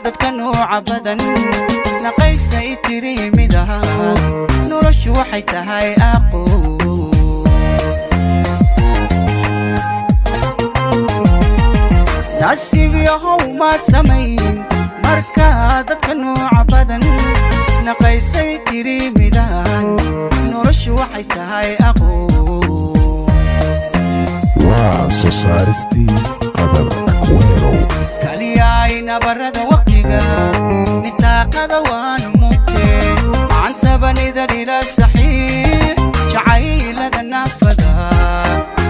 Dadka nooca badan naqaysay tiri midaha, noloshu waxay tahay aqoon. Nasiib yahow maad samayn markaa dadka nooca badan naqaysay tiri midaan, noloshu waxay tahay aqoon. Waa soo saaristii Qadar Akwerow. Kaliyaay nabarada waqtiga nitaaqada waan mugte, macantabanida ila saxiix jacaylada naafada,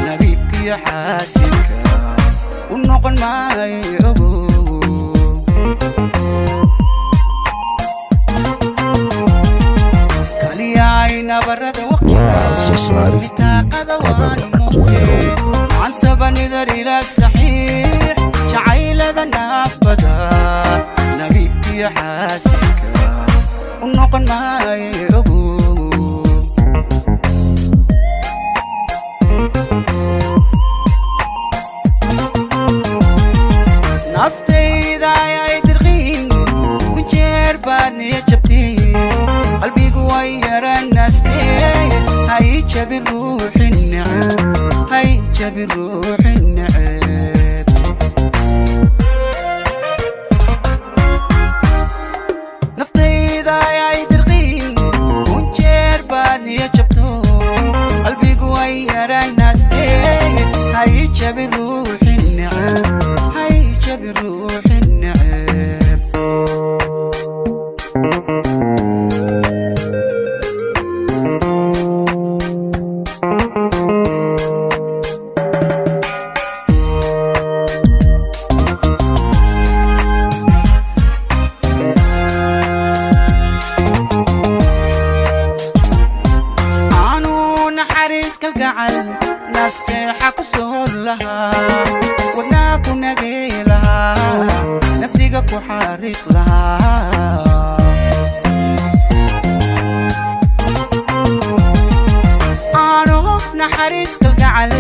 nabiibkiyo xaasidka u noqon maay ogo. Kaliyaay nabarada waqtiga Waa soo saaristii nitaaqada Qadar waan mugte, Akwerow. Macantabanidar ila saxiix jacaylada naafada, nabiibkiyo xaasidka u noqon maay ogo. Naftayda ayay dirqiin, ku jeer baad niya jabtay, qalbigu way yaranaastee, hay jabin ruuxi neceb, hay jabin ruuxi neceb. Naftayda ayay dirqiin, kun jeer baad niya jabto, qalbigu way yaranaastee, hay jabin ruuxi neceb, hay jabin ruuxi neceb. Aanu naxariis kalgacal nasteexa ku soor lahaa, wadnaa ku nagay lahaa, naftiga ku xariiq lahaa. Aanu naxariis kalgacal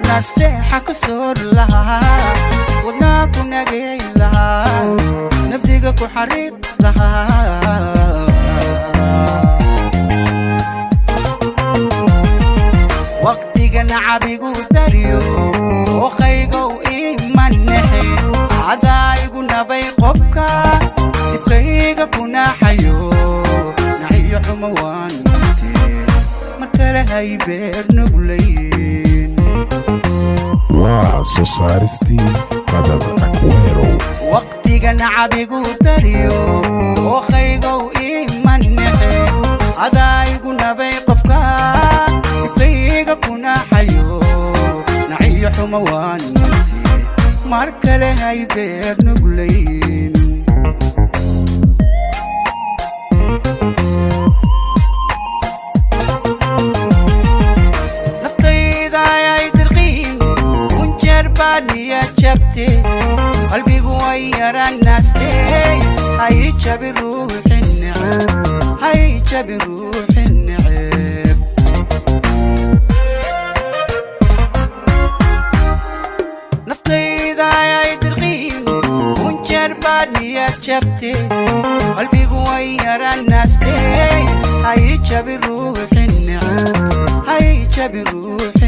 nasteexa ku soor lahaa, wadnaa ku nagay lahaa, naftiga ku xariiq lahaa. Waqtiga nacabigu dariyo ooqaygow imanexe, cadaayigu nabay qobka dhibkayga kunaxayo, naxiyo xumo waan mute, mar kale hay beer nuglayn. Waa soo saaristii Qadar Akwerow. Waqtiga nacabigu dariyo ooqaygow imanexe, cadaayigu nabay qofka dhibkayga kunaxayo, naxiyo xumo waan mute, mar kale hay beer nuglayn. Naftayda ayay dirqiin, kun jeer baad niya jabte, qalbigu way yaranaastee, hay jabi ruuxi neceb, hay jabi ruuxi neceb. Naftayda ayay dirqiin, kun jeer baad niya jabte, qalbigu way yaranaastee, hay jabi ruuxi neceb, hay jabi ruuxi